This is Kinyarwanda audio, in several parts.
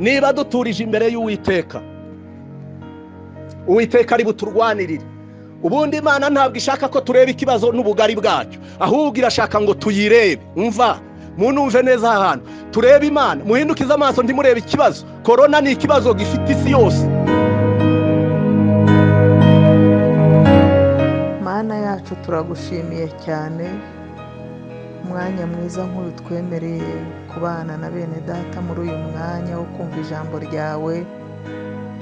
Niba duturije imbere y'Uwiteka, Uwiteka ari buturwanirire. Ubundi Imana ntabwo ishaka ko tureba ikibazo n'ubugari bwacyo, ahubwo irashaka ngo tuyirebe. Umva, munumve neza ahantu turebe Imana, muhindukize amaso ntimurebe ikibazo. Corona ni ikibazo gifite isi yose. Mana yacu, turagushimiye cyane umwanya mwiza nk'uyu twemereye kubana na bene data muri uyu mwanya wo kumva ijambo ryawe.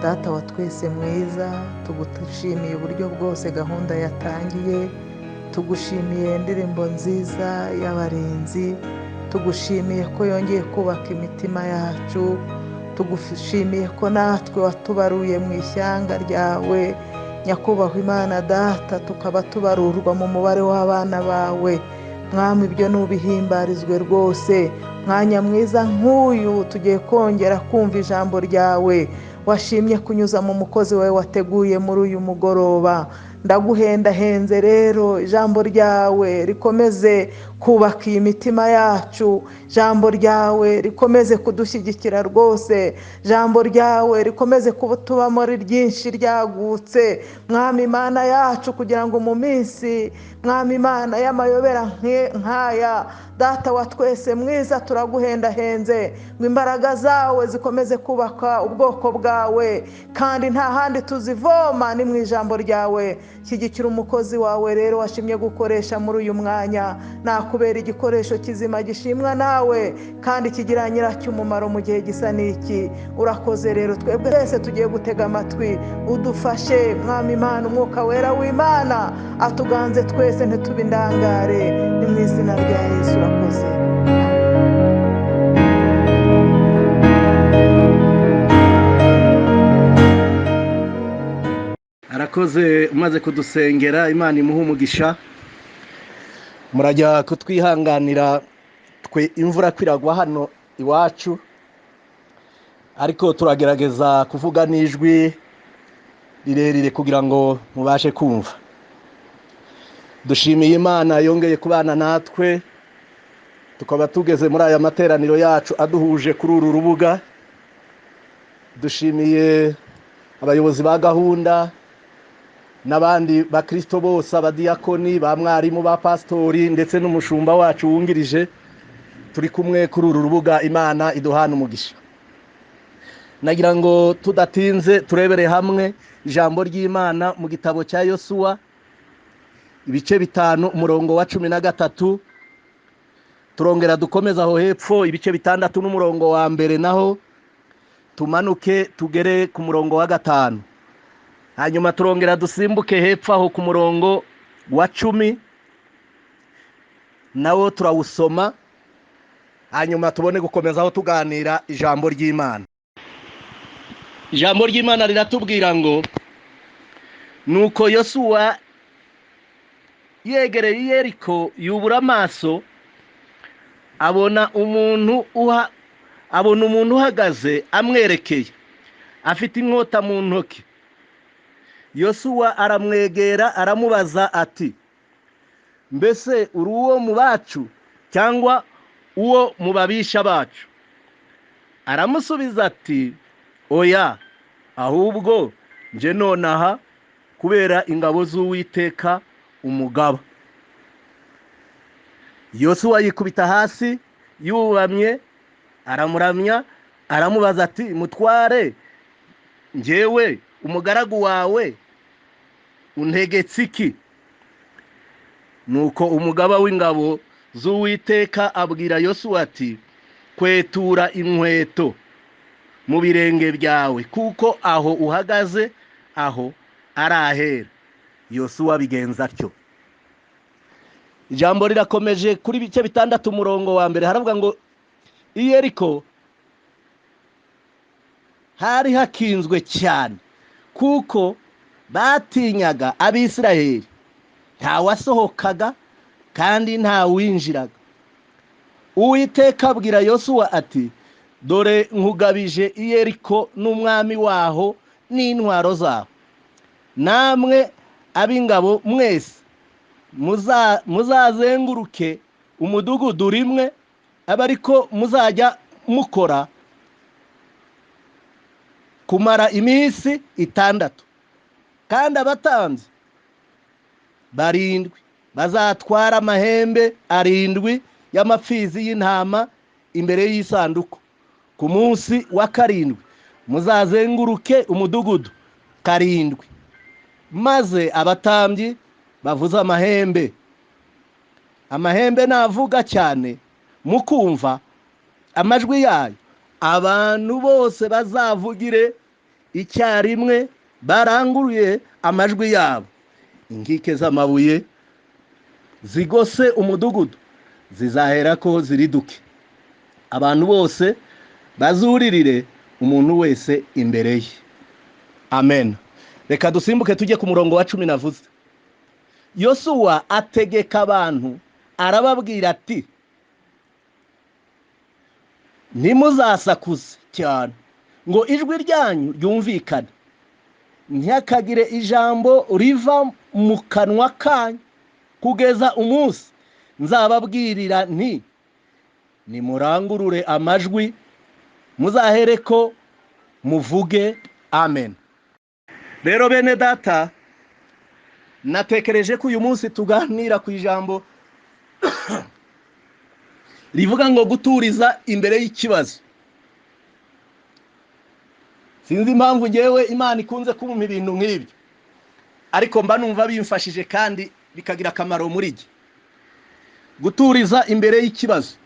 Data wa twese mwiza, tugushimiye uburyo bwose gahunda yatangiye, tugushimiye indirimbo nziza y'abarinzi, tugushimiye ko yongeye kubaka imitima yacu, tugushimiye ko natwe watubaruye mu ishyanga ryawe Nyakubahwa Imana Data, tukaba tubarurwa mu mubare w'abana bawe. Mwami, ibyo nubihimbarizwe rwose. Mwanya mwiza nk'uyu tugiye kongera kumva ijambo ryawe washimye kunyuza mu mukozi wawe wateguye muri uyu mugoroba. Ndaguhendahenze rero, ijambo ryawe rikomeze kubaka iyi mitima yacu, ijambo ryawe rikomeze kudushyigikira rwose, ijambo ryawe rikomeze kutubamo ari ryinshi ryagutse. Mwami Imana yacu, kugira ngo mu minsi Mwami Imana y'amayobera nk'aya, Data wa twese mwiza, turaguhendahenze ngo imbaraga zawe zikomeze kubaka ubwoko bwawe, kandi nta handi tuzivoma ni mu ijambo ryawe. Shyigikira umukozi wawe rero washimye gukoresha muri uyu mwanya, nakubera igikoresho kizima gishimwa nawe kandi kigira nyiracyo umumaro mu gihe gisa n'iki. Urakoze rero, twebwe twese tugiye gutega amatwi, udufashe Mwami Imana, umwuka wera w'Imana atuganze twese ntitube indangare. Ni mu izina rya Yesu, urakoze. Arakoze umaze kudusengera, Imana imuha umugisha. Murajya kutwihanganira twe imvura kwiragwa hano iwacu, ariko turagerageza kuvuga n'ijwi rirerire kugira ngo mubashe kumva. Dushimiye Imana yongeye kubana natwe, tukaba tugeze muri aya materaniro yacu aduhuje kuri uru rubuga. Dushimiye abayobozi ba gahunda n'abandi bakristo bose, abadiyakoni, ba mwarimu, ba pastori ndetse n'umushumba wacu wungirije turi kumwe kuri uru rubuga. Imana iduhana umugisha. Nagira ngo tudatinze turebere hamwe ijambo ry'Imana mu gitabo cya Yosuwa ibice 5 umurongo wa 13. Turongera dukomeza aho hepfo ibice 6 n'umurongo wa 1, naho tumanuke tugere ku murongo wa 5. Hanyuma turongera dusimbuke hepfo aho ku murongo wa 10, nawo turawusoma, hanyuma tubone gukomeza aho tuganira ijambo ry'Imana. Ijambo ry'Imana riratubwira ngo nuko Yosuwa yegereye Yeriko yubura amaso, abona umuntu uhagaze amwerekeye afite inkota mu ntoki. Yosuwa aramwegera aramubaza ati, mbese uri uwo mu bacu cyangwa uwo mu babisha bacu? Aramusubiza ati, oya, ahubwo nje nonaha kubera ingabo z'Uwiteka umugaba. Yosuwa yikubita hasi yubamye, aramuramya, aramubaza ati, mutware, njyewe umugaragu wawe untegetse iki? Nuko umugaba w'ingabo z'Uwiteka abwira Yosuwa ati, kwetura inkweto mu birenge byawe, kuko aho uhagaze aho arahera. Yosuwa bigenza atyo. Ijambo rirakomeje kuri bice 6 umurongo wa 1, haravuga ngo Yeriko hari hakinzwe cyane kuko batinyaga Abisirayeli, nta wasohokaga kandi nta winjiraga. Uwiteka abwira Yosuwa ati, dore nkugabije Yeriko n'umwami waho n'intwaro zaho, namwe ab'ingabo mwese muzazenguruke umudugudu rimwe, abariko muzajya mukora kumara iminsi 6, kandi abatambyi 7 bazatwara amahembe 7 y'amapfizi y'intama imbere y'isanduku. Ku munsi wa 7 muzazenguruke umudugudu 7, maze abatambyi bavuze amahembe. Amahembe navuga cyane mukumva amajwi yayo, abantu bose bazavugire icyarimwe baranguruye amajwi yabo. Inkike z'amabuye zigose umudugudu zizaherako ziriduke, abantu bose bazuririre, umuntu wese imbere ye. Amen. Reka dusimbuke tujye ku murongo wa 10 navuze. Yosuwa ategeka abantu arababwira ati: ntimuzasakuze cyane ngo ijwi ryanyu ryumvikane, ntihakagire ijambo riva mu kanwa kanyu kugeza umunsi nzababwirira nti nimurangurure amajwi, muzahereko muvuge amen. Rero bene data, natekereje ko uyu munsi tuganira ku ijambo rivuga ngo guturiza imbere y'ikibazo. Sinzi impamvu ngewe Imana ikunze kumpa ibintu nk'ibyo, ariko mba numva bimfashije kandi bikagira akamaro muri jye. Guturiza imbere y'ikibazo,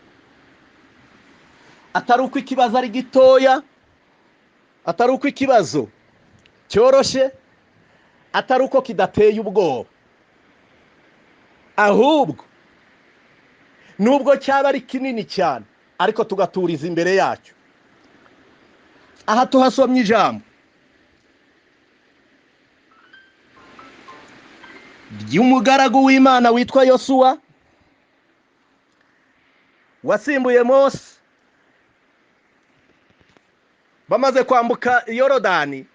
atari uko ikibazo ari gitoya, atari uko ikibazo cyoroshye, atari uko kidateye ubwoba, ahubwo nubwo cyaba ari kinini cyane ariko tugaturiza imbere yacyo. Aha tuhasomye ijambo ry'umugaragu w'Imana witwa Yosuwa wasimbuye Mose. Bamaze kwambuka Yorodani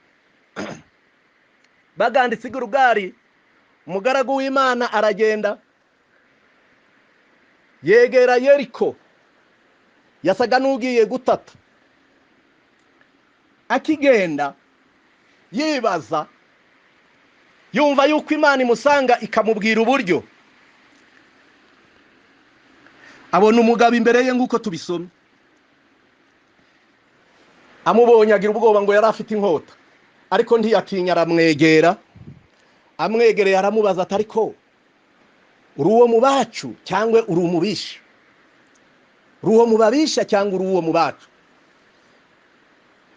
baganditse Gilugari, umugaragu w'Imana aragenda yegera Yeriko, yasaga n'ugiye gutata. Akigenda yibaza, yumva yuko Imana imusanga ikamubwira uburyo. Abona umugabo imbere ye nk'uko tubisomye, amubonye agira ubwoba ngo yari afite inkota, ariko ntiyatinya aramwegera. Amwegereye aramubaza ati: ariko uri uwo mu bacu cyangwa uri umubisha? Uri uwo mu babisha cyangwa uri uwo mu bacu?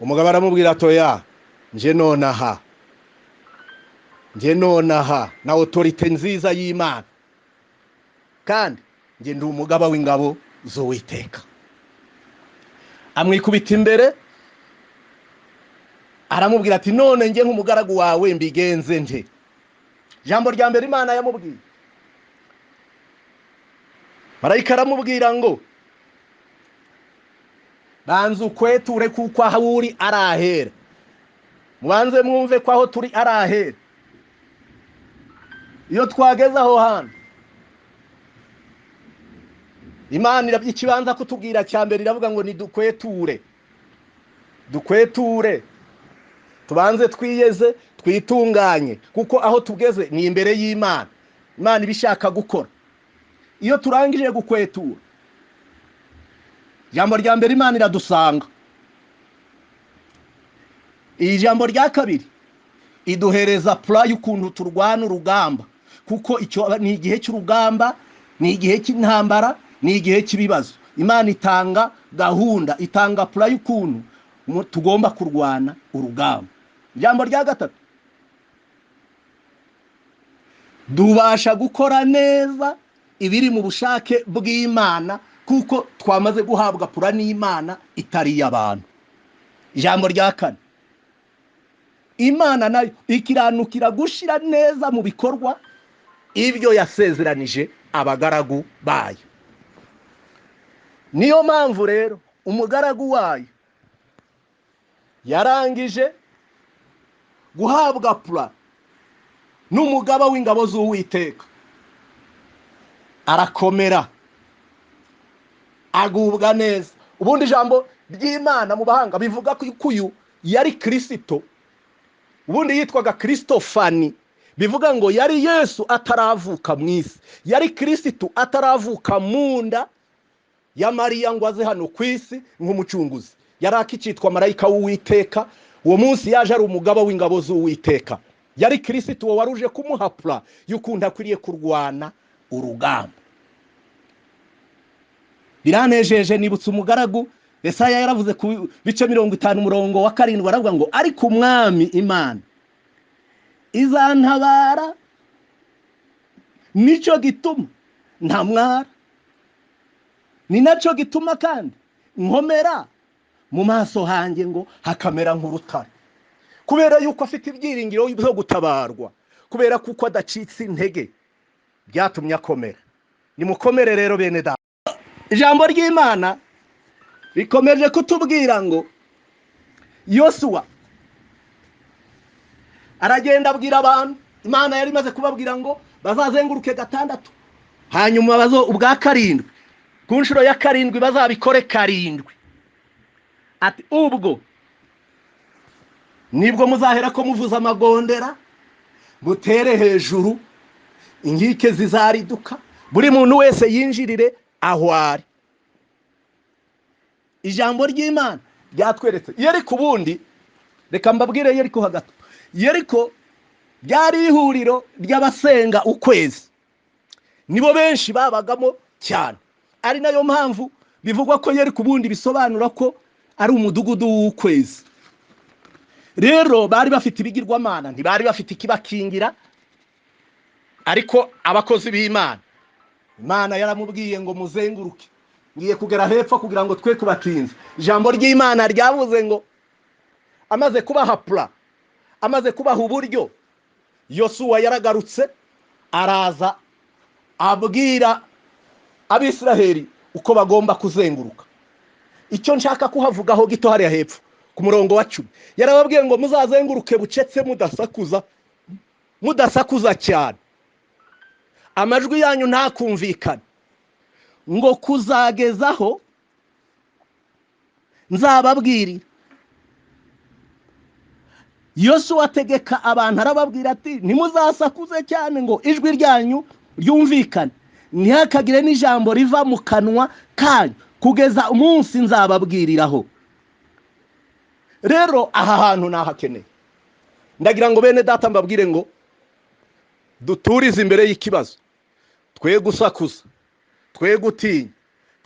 Umugabo aramubwira ati: oya, nje nonaha, nje nonaha na autorite nziza y'Imana, kandi nje ndi umugaba w'ingabo z'Uwiteka. Amwikubita imbere aramubwira ati: none nge nk'umugaragu wawe mbigenze nte? Jambo rya mbere Imana yamubwiye, marayika aramubwira ngo banza ukweture kuko aho uri ari ahera. Mubanze mwumve ko aho turi ari ahera. Iyo twageze aho hantu, Imana ikibanza kutubwira cya mbere iravuga ngo ni dukweture, dukweture, tubanze twiyeze, twitunganye, kuko aho tugeze ni imbere y'Imana. Imana ibishaka gukora. Iyo turangije gukwetura, ijambo rya mbere Imana iradusanga. Ijambo rya kabiri iduhereza plan y'ukuntu turwana urugamba, kuko icyo ni igihe cy'urugamba, ni igihe cy'intambara, ni igihe cy'ibibazo. Imana itanga gahunda, itanga plan y'ukuntu tugomba kurwana urugamba. Ijambo rya gatatu, dubasha gukora neza ibiri mu bushake bw'Imana, kuko twamaze guhabwa plan y'Imana itari y'abantu. Ijambo rya kane, Imana nayo ikiranukira gushira neza mu bikorwa ibyo yasezeranije abagaragu bayo. Niyo mpamvu rero umugaragu wayo yarangije guhabwa plan n'umugaba w'ingabo z'Uwiteka, arakomera, agubwa neza. Ubundi ijambo ry'Imana mu bahanga bivuga ko uyu yari Kristo, ubundi yitwaga Kristofani, bivuga ngo yari Yesu ataravuka mu isi, yari Kristo ataravuka mu nda ya Mariya ngo aze hano ku isi nk'umucunguzi. Yari akicitwa marayika w'Uwiteka. Uwo munsi yaje ari umugaba w'ingabo z'Uwiteka. Yari Kristo uwo waruje kumuha pula y'ukuntu akwiriye kurwana urugamba. Biranejeje, nibutse umugaragu Yesaya yaravuze ku bice 50 umurongo wa 7, aravuga ngo ariko Umwami Imana izantabara, nicyo gituma ntamwara, ni nacyo gituma kandi nkomera mu maso hanjye ngo hakamera nk'urutare. Kubera yuko afite ibyiringiro byo gutabarwa, kubera kuko adacitse intege, byatumye akomera. Nimukomere rero bene data. Ijambo ry'Imana rikomeje kutubwira ngo Yosuwa aragenda abwira abantu. Imana yari imaze kubabwira ngo bazazenguruke 6, hanyuma bazo ubwa 7, ku nshuro ya 7 bazabikore 7. Ati ubwo nibwo muzahera ko muvuza amagondera, mutere hejuru, inkike zizariduka, buri muntu wese yinjirire aho ari. Ijambo ry'Imana ryatweretse Yeriko. Ubundi reka mbabwire Yeriko hagati. Yeriko ryari ihuriro ry'abasenga ukwezi, nibo benshi babagamo cyane. Ari nayo mpamvu bivugwa ko Yeriko ubundi bisobanura ko ari umudugudu w'ukwezi. Rero bari bafite ibigirwamana, ntibari bafite ikibakingira, ariko abakozi b'Imana, Imana yaramubwiye ngo muzenguruke, ngiye kugera hepfo kugira ngo twe kubatinza. Ijambo ry'Imana ryavuze ngo amaze kubaha pula, amaze kubaha uburyo, Yosuwa yaragarutse araza abwira Abisiraheli uko bagomba kuzenguruka. Icyo nshaka kuhavugaho gito hariya hepfo ku murongo wa 10, yarababwiye ngo muzazenguruke bucetse, mudasakuza, mudasakuza cyane, amajwi yanyu ntakumvikane, ngo kuzagezaho nzababwirira. Yosuwa ategeka abantu arababwira ati ntimuzasakuze cyane ngo ijwi ryanyu ryumvikane, ntihakagire n'ijambo riva mu kanwa kanyu kugeza umunsi nzababwiriraho. Rero aha hantu nahakeneye. Ndagira ngo bene data mbabwire ngo duturize imbere y'ikibazo, twe gusakuza, twe gutinya,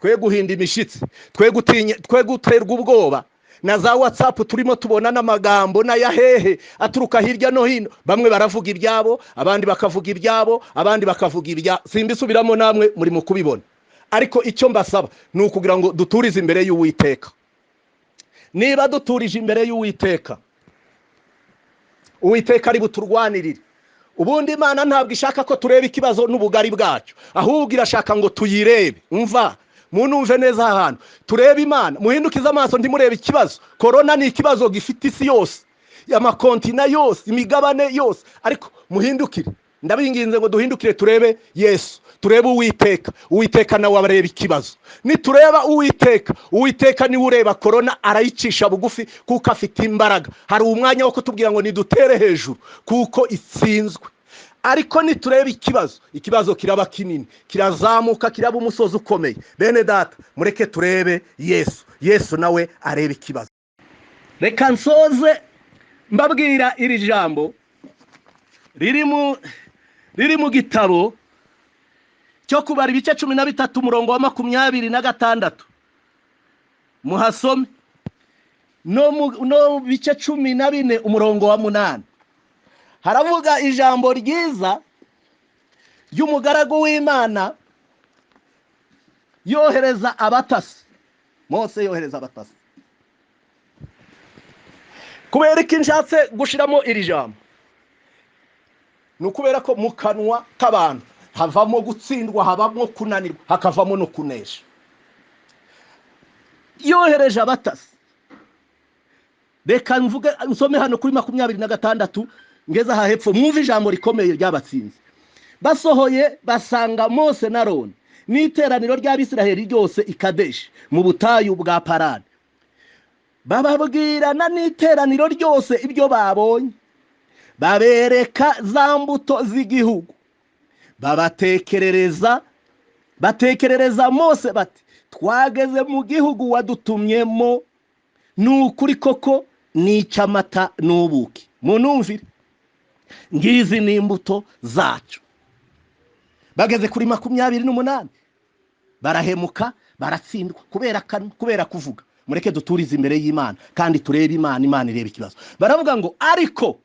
twe guhinda imishitsi, twe gutinya, twe guterwa ubwoba na za WhatsApp turimo tubona n'amagambo n'ayahehe aturuka hirya no hino. Bamwe baravuga ibyabo, abandi bakavuga ibyabo, abandi bakavuga ibya, simbisubiramo namwe muri mu kubibona. Ariko icyo mbasaba ni ukugira ngo duturize imbere y'Uwiteka. Niba duturije imbere y'Uwiteka, Uwiteka ari buturwanirire. Ubundi Imana ntabwo ishaka ko tureba ikibazo n'ubugari bwacyo, ahubwo irashaka ngo tuyirebe. Umva, munumve neza ahantu turebe Imana, muhindukize amaso ntimurebe ikibazo. Korona ni ikibazo gifite isi yose, amakontina yose, imigabane yose, ariko muhindukire. Ndabinginze ngo duhindukire turebe Yesu, turebe Uwiteka. Uwiteka nawe abareba ikibazo. Nitureba Uwiteka, Uwiteka niwe ureba korona, arayicisha bugufi kuko afite imbaraga. Hari umwanya wo kutubwira ngo nidutere hejuru kuko itsinzwe. Ariko nitureba ikibazo, ikibazo kiraba kinini, kirazamuka, kiraba umusozi ukomeye. Bene data, mureke turebe Yesu, Yesu nawe areba ikibazo. Reka nsoze mbabwira iri jambo riri mu gitabo cyo Kubara ibice 13 umurongo wa 26, muhasome, no bice 14 umurongo wa 8. Haravuga ijambo ryiza ry'umugaragu w'Imana yohereza abatasi. Mose yohereza abatasi. Kubera iki nshatse gushiramo iri jambo? Ni ukubera ko mu kanwa k'abantu havamo gutsindwa, habamo kunanirwa, hakavamo no kunesha. Yohereje abatasi. Reka mvuge, nsome hano kuri 26 ngeze aha hepfo, mwumve ijambo rikomeye ryabatsinze. Basohoye basanga Mose na Aroni n'iteraniro ry'Abisiraheli ryose i Kadeshi mu butayu bwa Parani. Bababwirana n'iteraniro ryose ibyo babonye, babereka za mbuto z'igihugu, batekerereza Mose bati twageze mu gihugu wadutumyemo, ni ukuri koko n'icy'amata n'ubuki. Munumvire, ngizi ni imbuto zacu. Bageze kuri 28 barahemuka, baratsindwa kubera akanwa, kubera kuvuga. Mureke duturize imbere y'Imana kandi turebe Imana, Imana ireba ikibazo. Baravuga ngo ariko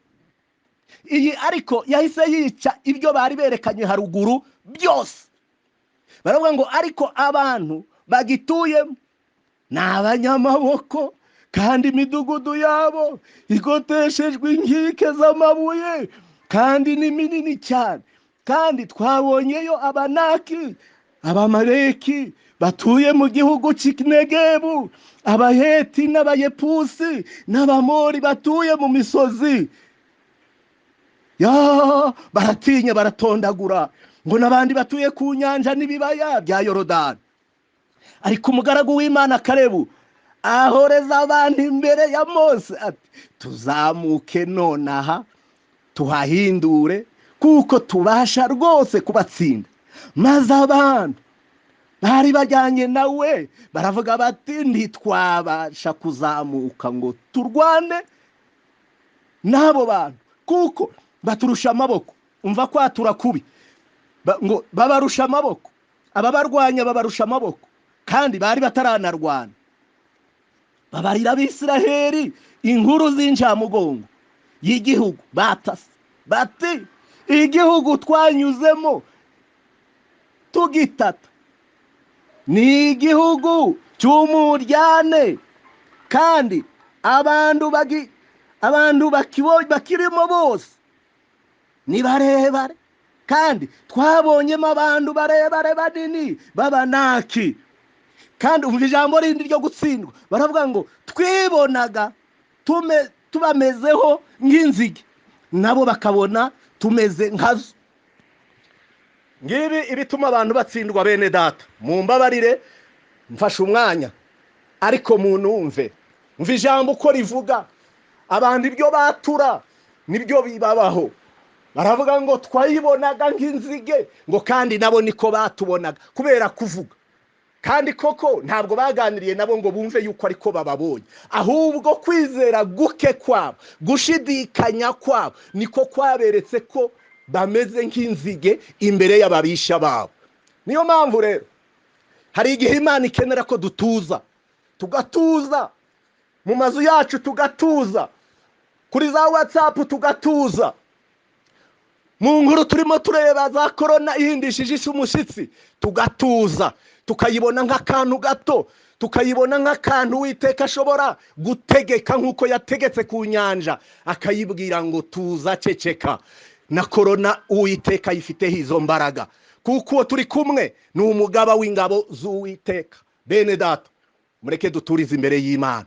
iyi ariko yahise yica ibyo bari berekanye haruguru byose. Baravuga ngo ariko abantu bagituyemo ni abanyamaboko, kandi imidugudu yabo igoteshejwe inkike z'amabuye, kandi ni minini cyane. Kandi twabonyeyo Abanaki, Abamaleki batuye mu gihugu cy'inegebu, Abaheti n'Abayepusi n'Abamori batuye mu misozi. Ya baratinya, baratondagura ngo n'abandi batuye ku nyanja n'ibibaya bya Yorodani. Ariko umugaragu w'Imana Kalebu ahoreza abantu imbere ya Mose ati tuzamuke nonaha tuhahindure, kuko tubasha rwose kubatsinda. Maze abantu bari bajyanye nawe baravuga bati ntitwabasha kuzamuka ngo turwane n'abo bantu, kuko baturusha amaboko. Umva kwatura kubi, ngo babarusha amaboko, ababarwanya babarusha amaboko, kandi bari bataranarwana. Babarira Abisiraheli inkuru z'incamugongo y'igihugu batase, bati igihugu twanyuzemo tugitata ni igihugu cy'umuryane, kandi abantu bakirimo bose ni barebare, kandi twabonyemo abantu barebare banini b'Abanaki. Kandi umva ijambo rindi ryo gutsindwa, baravuga ngo twibonaga tubamezeho nk'inzige, nabo bakabona tumeze nkazo. Ngibi ibituma abantu batsindwa. Bene data, mumbabarire mfashe umwanya, ariko munumve, umva ijambo uko rivuga. Abantu ibyo batura nibyo bibabaho. Baravuga ngo twayibonaga nk'inzige, ngo kandi nabo niko batubonaga kubera kuvuga. Kandi koko ntabwo baganiriye nabo ngo bumve yuko ariko bababonye, ahubwo kwizera guke kwabo, gushidikanya kwabo niko kwaberetse ko bameze nk'inzige imbere y'ababisha babo. Niyo mpamvu rero hari igihe Imana ikenera ko dutuza, tugatuza mu mazu yacu, tugatuza kuri za WhatsApp, tugatuza mu nkuru turimo tureba za korona ihindishije isi umushyitsi, tugatuza, tukayibona nk'akantu gato, tukayibona nk'akantu Uwiteka ashobora gutegeka nk'uko yategetse ku nyanja, akayibwira ngo tuza, ceceka. Na korona Uwiteka ayifiteho izo mbaraga, kuko uwo turi kumwe ni umugaba w'ingabo z'Uwiteka. Bene data, mureke duturize imbere y'Imana,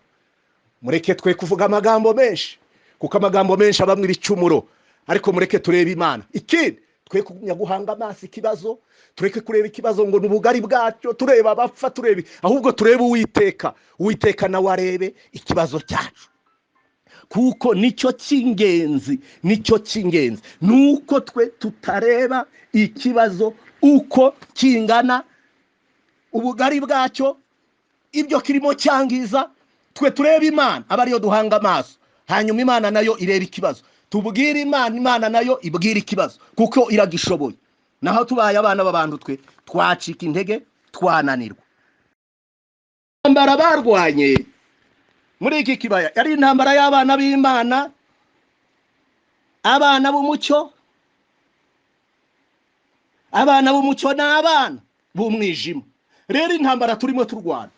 mureke twe kuvuga amagambo menshi, kuko amagambo menshi abamwe ibicumuro, ariko mureke turebe Imana. Ikindi, twe kugumya guhanga amaso ikibazo, tureke kureba ikibazo ngo n'ubugari bwacyo, tureba abapfa, turebe, ahubwo turebe Uwiteka. Uwiteka nawe arebe ikibazo cyacu, kuko nicyo cy'ingenzi, nicyo cy'ingenzi nuko twe tutareba ikibazo uko kingana, ubugari bwacyo, ibyo kirimo cyangiza. Twe turebe Imana, aba ariyo duhanga amaso, hanyuma Imana nayo ireba ikibazo. Tubwire Imana, Imana nayo ibwira ikibazo, kuko iragishoboye. Naho tubaye abana b'abantu twe twacika intege, twananirwa. Intambara barwanye muri iki kibaya yari intambara y'abana b'Imana, abana b'umucyo. Abana b'umucyo n'abana b'umwijima. Rero intambara turimo turwana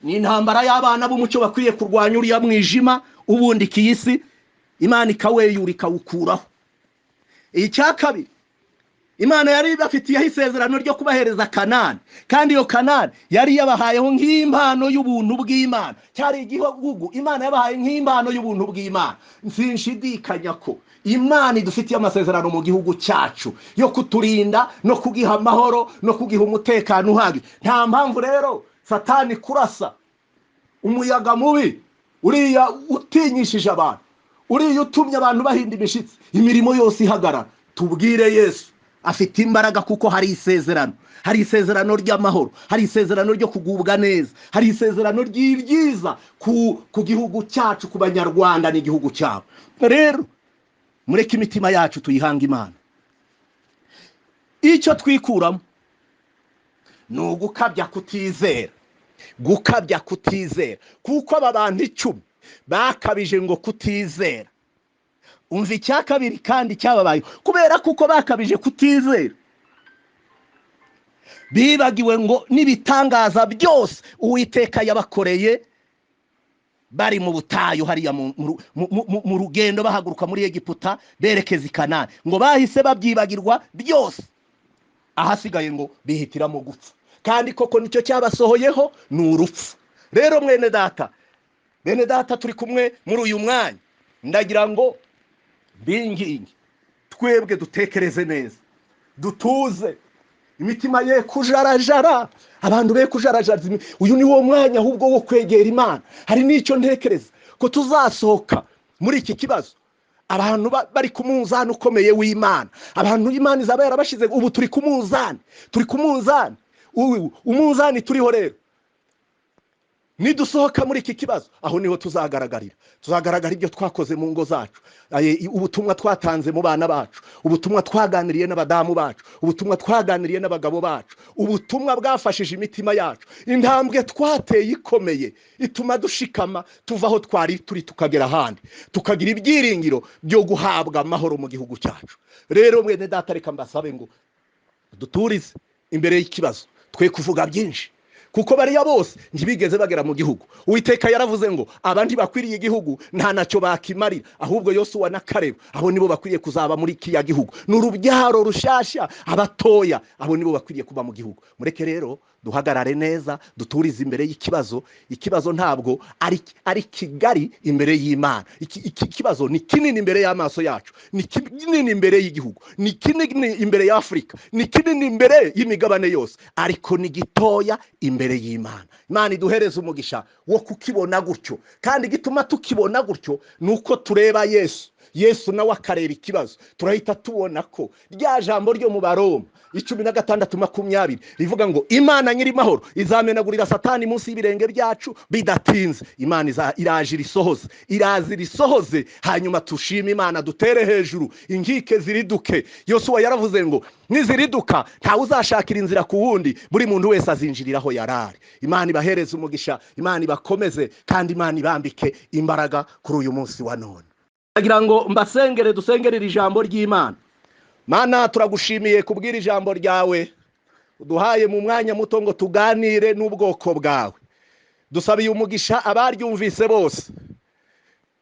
ni intambara y'abana b'umucyo bakwiye kurwanya uriya mwijima ubundikiye isi, Imana ikaweyura ikawukuraho. Icya kabiri, Imana yari bafitiyeho isezerano ryo kubahereza Kanani, kandi iyo Kanani yari yabahayeho nk'impano y'ubuntu bw'Imana. Cyari igihugu Imana yabahaye nk'impano y'ubuntu bw'Imana. Sinshidikanya ko Imana idufitiye amasezerano mu gihugu cyacu yo kuturinda no kugiha amahoro no kugiha umutekano uhagije. Nta mpamvu rero Satani kurasa umuyaga mubi Uriya utinyishije abantu, uriya utumye abantu bahinda imishitsi, imirimo yose ihagarara. Tubwire Yesu afite imbaraga, kuko hari isezerano, hari isezerano ry'amahoro, hari isezerano ryo kugubwa neza, hari isezerano ry'ibyiza ku gihugu cyacu, ku Banyarwanda n'igihugu cyabo. Rero mureke imitima yacu tuyihanga Imana. Icyo twikuramo ni ugukabya kutizera, gukabya kutizera, kuko aba bantu 10 bakabije ngo kutizera. Umva icya kabiri kandi cyababaye kubera kuko bakabije kutizera, bibagiwe ngo n'ibitangaza byose Uwiteka yabakoreye bari mu butayu hariya mu rugendo bahaguruka muri Egiputa berekeza i Kanani, ngo bahise babyibagirwa byose, ahasigaye ngo bihitiramo gupfa. Kandi koko nicyo cyabasohoyeho, ni urupfu. Rero mwene data, bene data turi kumwe muri uyu mwanya, ndagira ngo binginge twebwe dutekereze neza, dutuze imitima ye kujarajara, abantu be kujarajara. Uyu ni wo mwanya ahubwo wo kwegera Imana. Hari n'icyo ntekereza ko tuzasohoka muri iki kibazo abantu bari ku munzani ukomeye w'Imana, abantu Imana izaba yarabashize. Ubu turi ku munzani, turi ku munzani, umunzani turiho. Rero nidusohoka muri iki kibazo, aho niho tuzagaragarira, tuzagaragara ibyo twakoze mu ngo zacu, ubutumwa twatanze mu bana bacu, ubutumwa twaganiriye n'abadamu bacu, ubutumwa twaganiriye n'abagabo bacu, ubutumwa bwafashije imitima yacu, intambwe twateye ikomeye ituma dushikama tuva aho twari turi tukagera ahandi, tukagira ibyiringiro byo guhabwa amahoro mu gihugu cyacu. Rero mwene data, reka mbasabe ngo duturize imbere y'ikibazo, twe kuvuga byinshi, kuko bariya bose ntibigeze bagera mu gihugu. Uwiteka yaravuze ngo abandi bakwiriye igihugu nta nacyo bakimarira, ahubwo Yosuwa na Kalebu abo nibo bakwiriye kuzaba muri kiriya gihugu. Ni urubyaro rushasha, abatoya abo nibo bakwiriye kuba mu gihugu. Mureke rero duhagarare neza, duturize imbere y'ikibazo. Ikibazo ntabwo ari kigari imbere y'Imana. Iki kibazo ni kinini imbere y'amaso yacu, ni kinini imbere y'igihugu, ni kinini imbere ya Afurika, ni kinini imbere y'imigabane yose, ariko ni gitoya imbere y'Imana. Imana iduhereze umugisha wo kukibona gutyo, kandi gituma tukibona gutyo nuko tureba Yesu. Yesu nawe akareba ikibazo, turahita tubona ko rya jambo ryo mu Baroma 16:20 rivuga ngo Imana nyiri mahoro izamenagurira Satani munsi y'ibirenge byacu bidatinze. Imana iraje irisohoze, iraza irisohoze, hanyuma tushime Imana, dutere hejuru, inkike ziriduke. Yosuwa yaravuze ngo niziriduka ntawe uzashakira inzira ku wundi, buri muntu wese azinjiriraho yarari. Imana ibahereze umugisha, Imana ibakomeze, kandi Imana ibambike imbaraga kuri uyu munsi wa none. Ndagira ngo mbasengere, dusengerere ijambo ry'Imana. Mana, turagushimiye kubwira ijambo ryawe uduhaye mu mwanya muto ngo tuganire n'ubwoko bwawe. Dusabiye umugisha abaryumvise bose,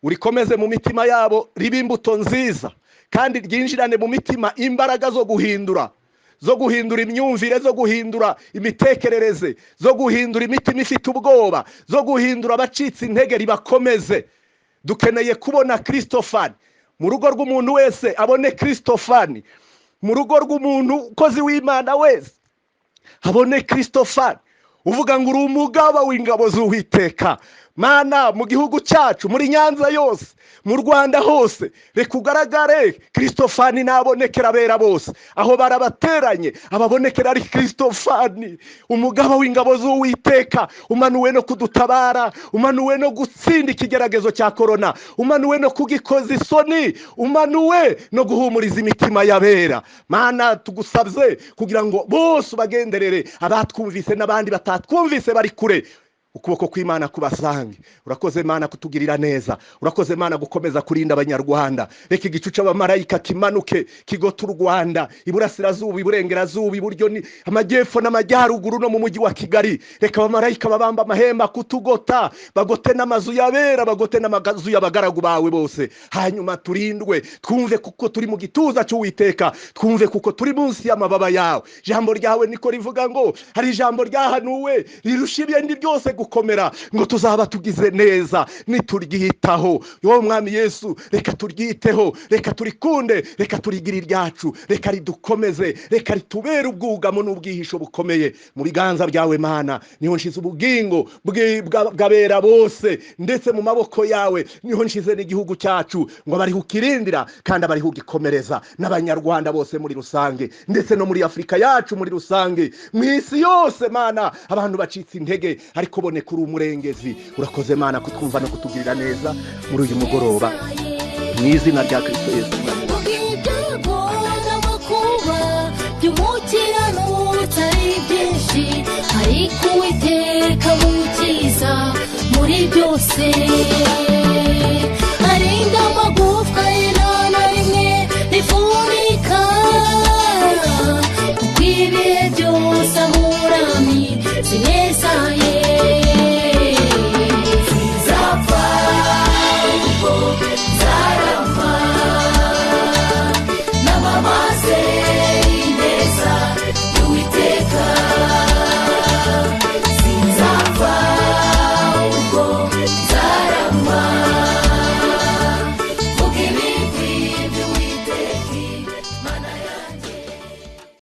urikomeze mu mitima yabo, ribe imbuto nziza, kandi ryinjirane mu mitima imbaraga zo guhindura, zo guhindura imyumvire, zo guhindura imitekerereze, zo guhindura imitima ifite ubwoba, zo guhindura abacitse intege, ribakomeze. Dukeneye kubona Kristofani mu rugo rw'umuntu wese, abone Kristofani mu rugo rw'umuntu ukozi w'Imana wese, abone Kristofani uvuga ngo uri umugaba w'ingabo z'Uwiteka. Mana, mu gihugu cyacu, muri Nyanza yose, mu Rwanda hose, reka ugaragare Kristofani nabonekera abera bose. Aho barabateranye ababonekera ari Kristofani, umugaba w'ingabo z'Uwiteka, umanuwe no kudutabara, umanuwe no gutsinda ikigeragezo cya korona, umanuwe no kugikoza isoni, umanuwe no guhumuriza imitima y'abera. Mana, tugusabye kugira ngo bose ubagenderere, abatwumvise n'abandi batatwumvise bari kure, ukuboko kw'Imana kubasange. Urakoze Mana kutugirira neza, urakoze Mana gukomeza kurinda Abanyarwanda. Reka igicu cy'abamarayika kimanuke kigote u Rwanda, iburasirazuba, iburengerazuba, iburyo, amajyepfo n'amajyaruguru, no mu mujyi wa Kigali. Reka abamarayika babamba amahemba kutugota, bagote n'amazu y'abera, bagote n'amazu y'abagaragu bawe bose. Hanyuma turindwe, twumve kuko turi mu gituza cy'Uwiteka, twumve kuko turi munsi y'amababa yawe. Ijambo ryawe niko rivuga ngo hari ijambo ryahanuwe rirusha ibindi byose gukomera, ngo tuzaba tugize neza nituryitaho. Wowe Mwami Yesu, reka turyiteho, reka turikunde, reka turigire iryacu, reka ridukomeze, reka ritubere ubwugamo n'ubwihisho bukomeye. Mu biganza byawe Mana niho nshize ubugingo bw'abera bose, ndetse mu maboko yawe niho nshize n'igihugu cyacu, ngo abariho ukirindira kandi abariho ugikomereza, n'Abanyarwanda bose muri rusange, ndetse no muri Afurika yacu muri rusange, mu isi yose Mana. Abantu bacitse intege, ariko boneka uri umurengezi. Urakoze Mana kutwumva no kutugirira neza muri uyu mugoroba, mu izina rya Kristo Yesu Umwami wacu. Ibyago n'amakuba by'umukiranutsi ari byinshi, ariko Uwiteka mukiza muri byose.